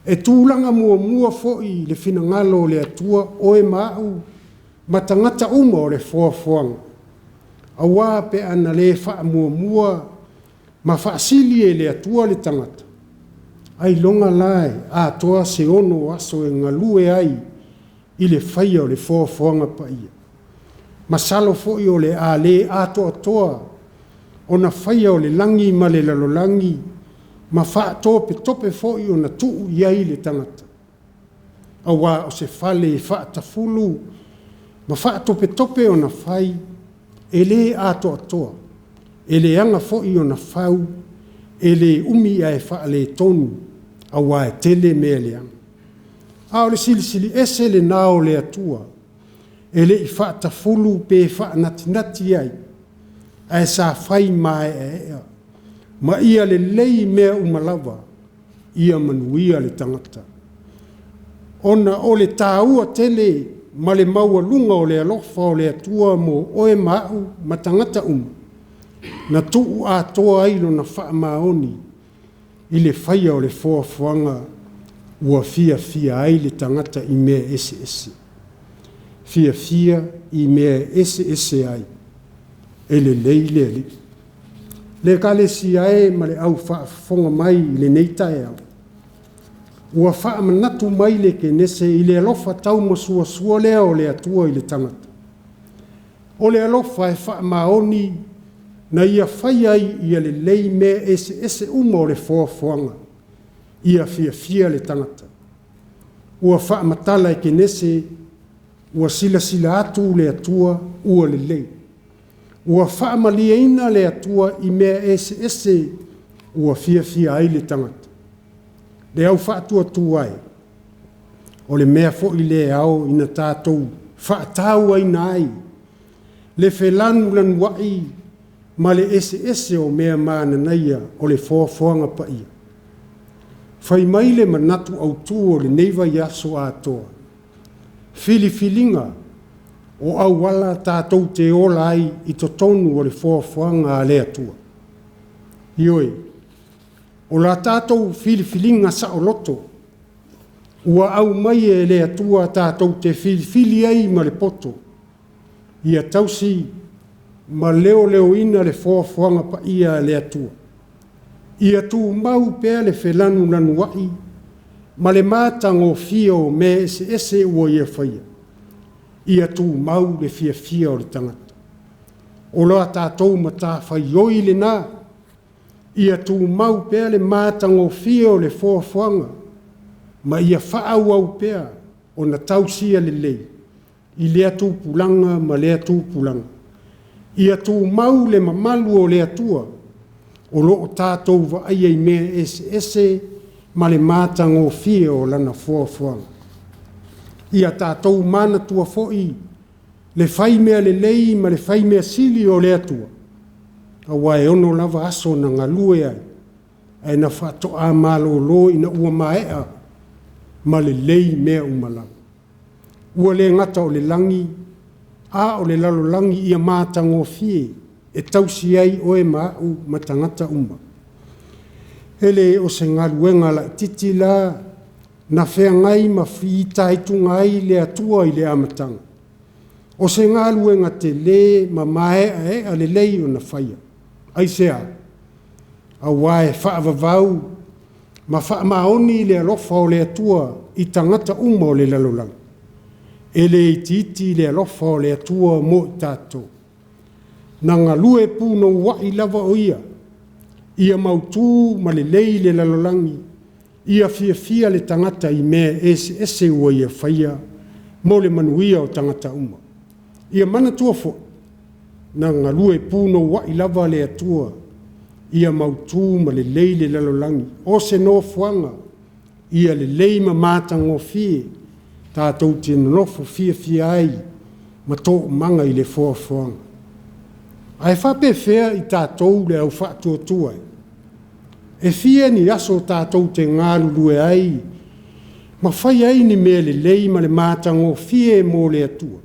E tulaga muamua foi i le finagalo o le Atua oe ma a'u ma tagata uma o le foafoaga. Aua pe a na le faamuamua ma faasili e le Atua le tagata, ailoga la e atoa se 6 aso e galue ai i le faia o le foafoaga paia. Masalo foi o le a le atoatoa ona faia o le lagi ma le lalolagi ma faatopetope foi ona tuu i ai le tagata. Aua o se fale e faatafulu ma faatopetope ona fai, e le atoatoa, e leaga foi ona fau, e le umi ae faaletonu, aua e tele mea leaga. A o le Silisili Ese lena o le Atua, e le i faatafulu pe faanatinati ai, ae sa fai maeaea ma ia lelei mea uma lava, ia manuia le tagata. Ona o le taua tele ma le maualuga o le alofa o le Atua mo oe ma au ma tagata uma, na tuu atoa ai Lona faamaoni i le faia o le foafoaga ua fiafia ai le tagata i mea eseese. Fiafia i mea eseese ai, e lelei le Alii. Le Ekalesia e ma le au faafofoga mai i lenei taeao, ua faamanatu mai le Kenese i le alofa taumasoasoa lea o le Atua i le tagata. O le alofa e faamaoni na Ia faia ai ia lelei mea eseese uma o le foafoaga, ia fiafia le tagata. Ua faamatala e Kenese, ua silasila atu le Atua ua lelei. Ua faamalieina le Atua i mea eseese ua fiafia ai le tagata. Le au faatuatua e, o le mea foi lea e ao ina tatou faatauaina ai le felanulanuai ma le eseese o mea mananaia o le foafoaga paia. Fai mai le manatu autu o lenei vaiaso atoa, filifiliga o auala tatou te ola ai i totonu o le foafoaga a le Atua. Ioe, o la tatou filifiliga saoloto ua aumai e le Atua tatou te filifili ai ma le poto, ia tausi ma leoleoina le foafoaga paia a le Atua. Ia tumau pea le felanulanuai ma le matagofie o mea eseese ua Ia faia, ia tumau le fiafia o le tagata. O la tatou matafaioi lena, ia tumau pea le matagofie o le foafoaga ma ia faaauau pea ona tausia lelei i lea tupulaga ma lea tupulaga. Ia tumau le mamalu o le Atua o lo o tatou vaaia i mea eseese ma le matagofie o Lana foafoaga. Ia tatou manatua foi le fai mea lelei ma le fai mea sili o le Atua, aua e ono lava aso na galue ai, ae na faatoa malolo ina ua maea ma lelei mea uma lava. Ua le gata o le lagi, a o le lalolagi ia matagofie e tausi ai oe ma au ma tagata uma. E le o se galuega laitiiti la na feagai ma fitaituga ai le Atua i le amataga. O se galuega tele ma maeaea lelei ona faia. Aisea? Aua e faavavau ma faamaoni le alofa o le Atua i tagata uma o le lalolagi. E le itiiti le alofa o le Atua mo i tatou. Na galue punouai lava o Ia, ia mautu ma lelei le lalolagi, ia fiafia le tagata i mea eseese ua ia faia mo le manuia o tagata uma. Ia manatua foi, na galue punouai lava le Atua ia mautu ma lelei le lalolagi, o se nofoaga ia lelei ma matagofie tatou te nonofo fiafia ai ma toomaga i le foafoaga. Ae faapefea i tatou le au faatuatua e? E fia ni aso tatou te galulue ai ma fai ai ni mea lelei ma le matagofie mo le Atua?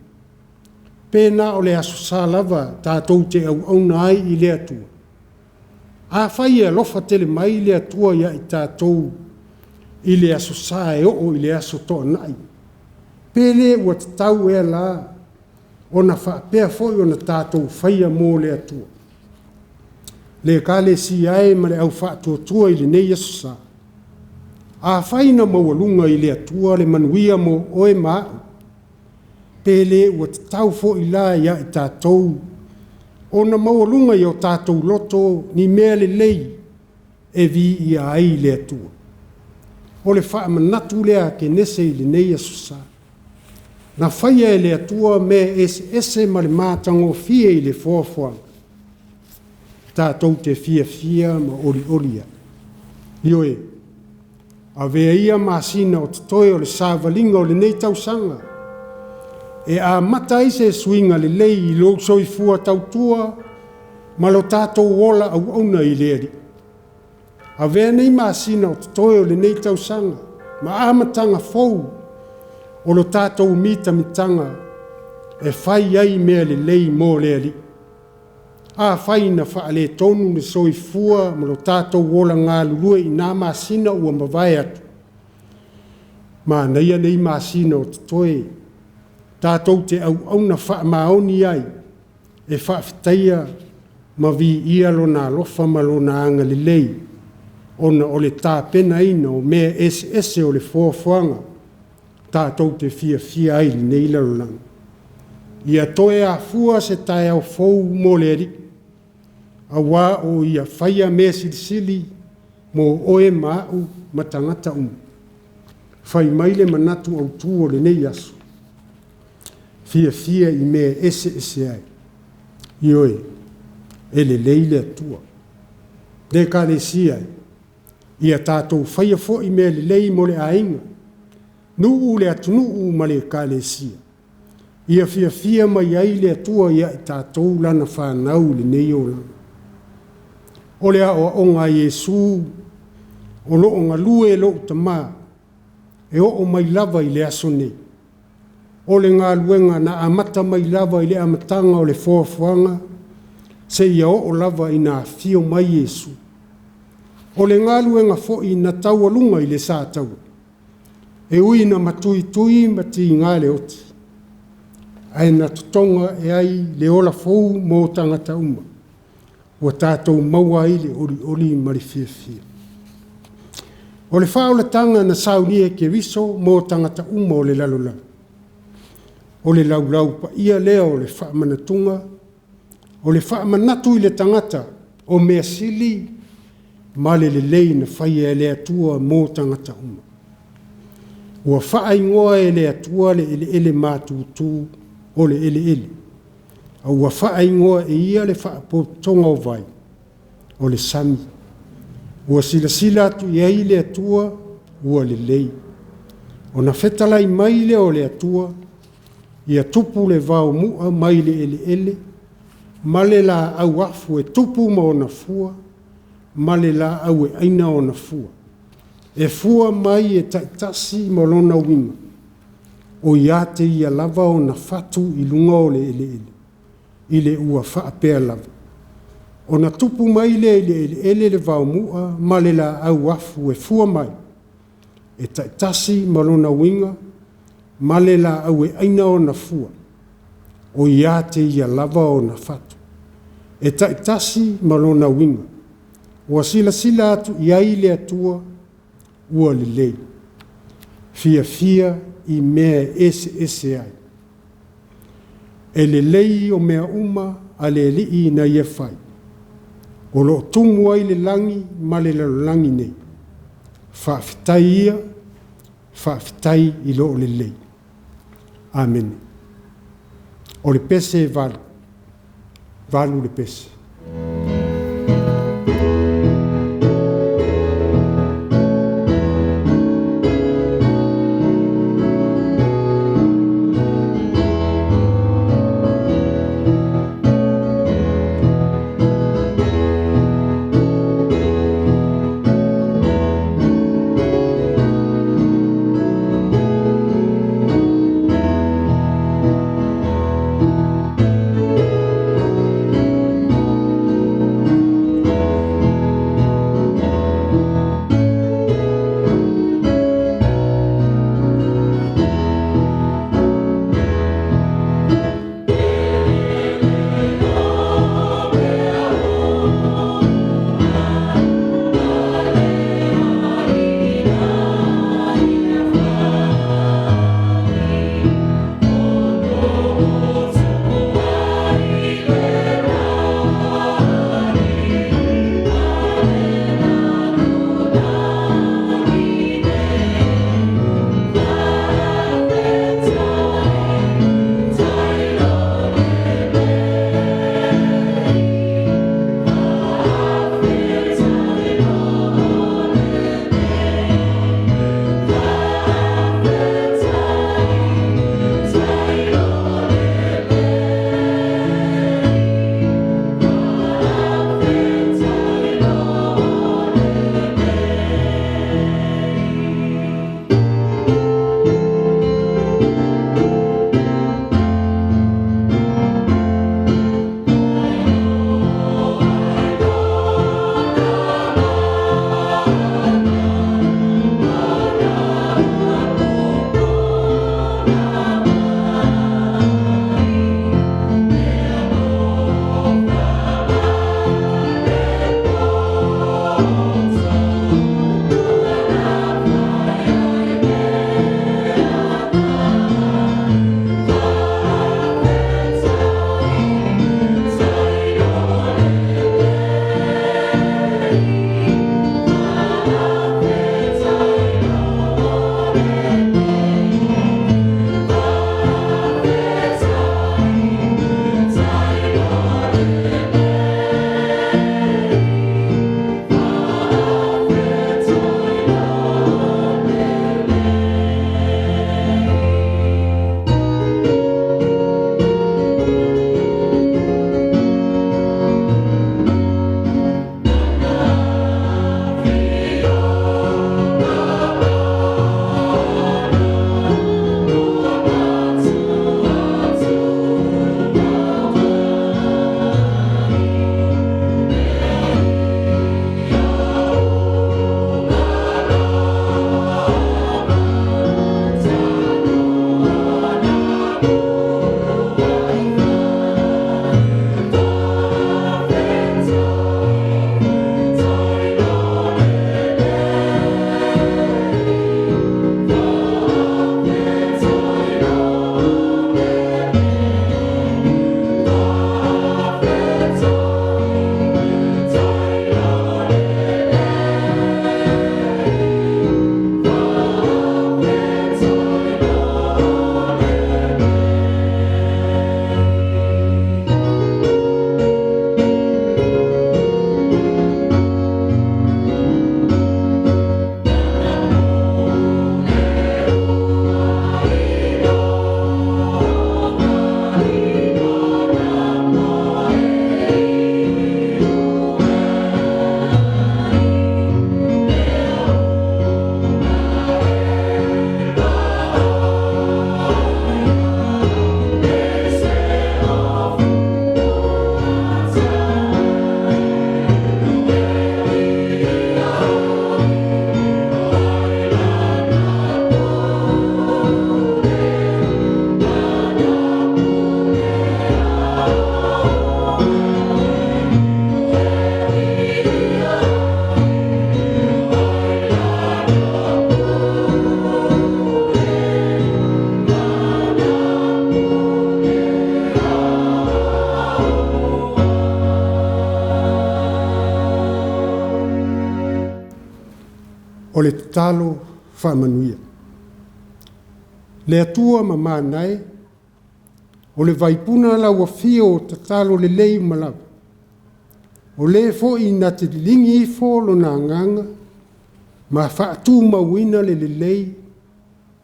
Pe na o le Aso Sa lava tatou te auauna ai i le Atua? Afai e alofa tele mai le Atua ia i tatou i le Aso Sa e oo i le Aso Toonai, pe le ua tatau ea la ona faapea foi ona tatou faia mo le Atua? Le Ekalesia e ma le au faatuatua i lenei Aso Sa, afai na maualuga i le Atua le manuia mo oe ma au, Pe le ua tatau foi la ia i tatou ona maualuga i o tatou loto ni mea lelei e viia ai le Atua? O le faamanatu lea a Kenese i lenei Aso Sa. Na faia e le Atua mea eseese ma le matagofie i le foafoaga, tatou te fiafia ma olioli ai. Ioe, avea ia masina o totoe o le savaliga o lenei tausaga e amata ai se suiga lelei i lou soifua tautua ma lo tatou ola auauna i le Alii. Avea nei masina o totoe o lenei tausaga ma amataga fou o lo tatou mitamitaga e fai ai mea lelei mo le Alii. Afai na faaletonu le soifua ma lo tatou ola galulue i na masina ua mavae atu, manaia nei masina o totoe tatou te auauna faamaoni ai e faafetaia ma viia Lona alofa ma Lona agalelei ona o le tapenaina o mea eseese o le foafoaga tatou te fiafia ai i lenei lalolagi. Ia toe afua se taeao fou mo le Alii, aua o Ia faia mea silisili mo oe ma a'u ma tagata uma. Fai mai le manatu autu o lenei aso, fiafia i mea e eseese ai. Ioe, e lelei le Atua. Le Ekalesia e, ia tatou faia foi mea lelei mo le aiga, nuu, le atunuu ma le Ekalesia, ia fiafia mai ai le Atua ia i tatou lana fanau i lenei olaga. O le aoaoga a Iesu, o lo o galue lou Tama e oo mai lava i le aso nei. O le galuega na amata mai lava i le amataga o le foafoaga seia oo lava ina afio mai Iesu. O le galuega foi na taualuga i le sataua, e ui ina matuitui ma tiga le oti, ae na totoga e ai le ola fou mo tagata uma, ua tatou maua ai le olioli ma le fiafia. O le faaolataga na saunia e Keriso mo tagata uma o le lalolagi, o le laulau paia lea o le faamanatuga, o le faamanatu i le tagata o mea sili ma le lelei na faia e le Atua mo tagata uma. Ua faaigoa e le Atua le eleele matutu o le eleele, a ua faaigoa e ia le faapotopotoga o vai, o le sami. Ua silasila atu i ai le Atua ua lelei. Ona fetalai mai lea o le Atua, ia tupu le vaomu'a mai le eleele, ma le laau afu e tupu ma ona fua, ma le laau e aina ona fua. E fua mai e taitasi ma lona uiga, o ia te ia lava ona fatu i luga o le eleele, i le ua faapea lava. Ona tupu mai lea i le eleele le vaomu'a ma le laau afu e fua mai, e taitasi ma lona uiga, ma le laau e aina ona fua, o ia te ia lava ona fatu, e taitasi ma lona uiga. Ua silasila atu i ai le Atua ua lelei. Fiafia i mea e eseese ai. E lelei o mea uma a le Alii na ia fai, o lo o tumu ai le lagi ma le lalolagi nei. Faafetai ia, faafetai i loo lelei. Amene. O le pese e 8, 8 le pese. O le tatalo faamanuia. Le Atua mamana e, o le vaipuna lau Afio o tatalo lelei uma lava. O le foi na te liligi ifo Lona Agaga ma faatumauina le lelei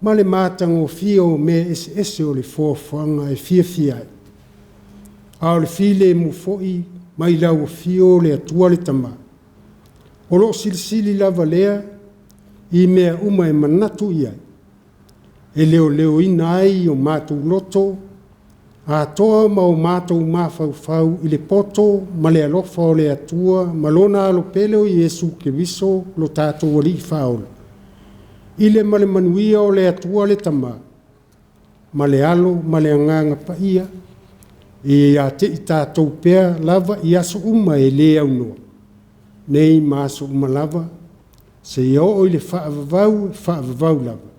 ma le matagofie o mea eseese o le foafoaga e fiafia ai. A o le filemu foi mai lau Afio le Atua le Tama, o lo o silisili lava lea i mea uma e manatu i ai, e leoleoina ai o matou loto atoa ma o matou mafaufau i le poto ma le alofa o le Atua ma Lona Alo pele o Iesu Keriso lo tatou Alii Faaola, i le ma le manuia o le Atua le Tama, ma le Alo ma le Agaga Paia, e ia te i tatou pea lava i aso uma e le aunoa, nei ma aso uma lava, seia oo i le faavavau, faavavau lava.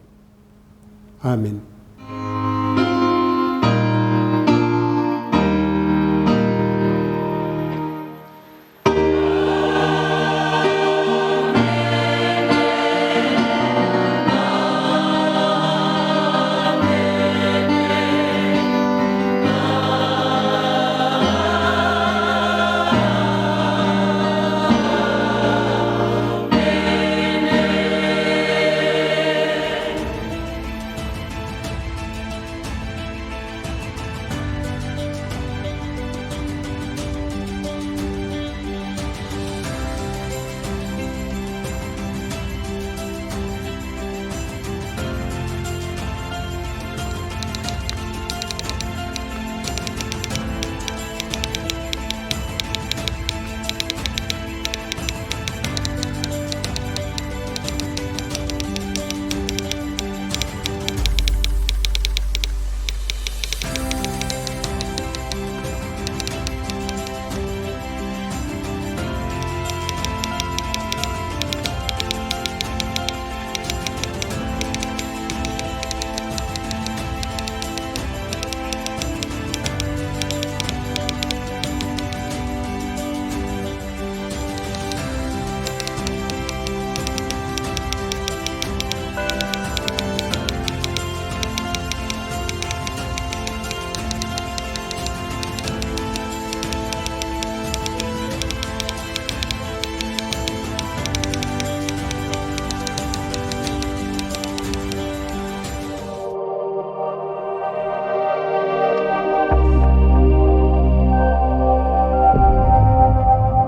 Amene.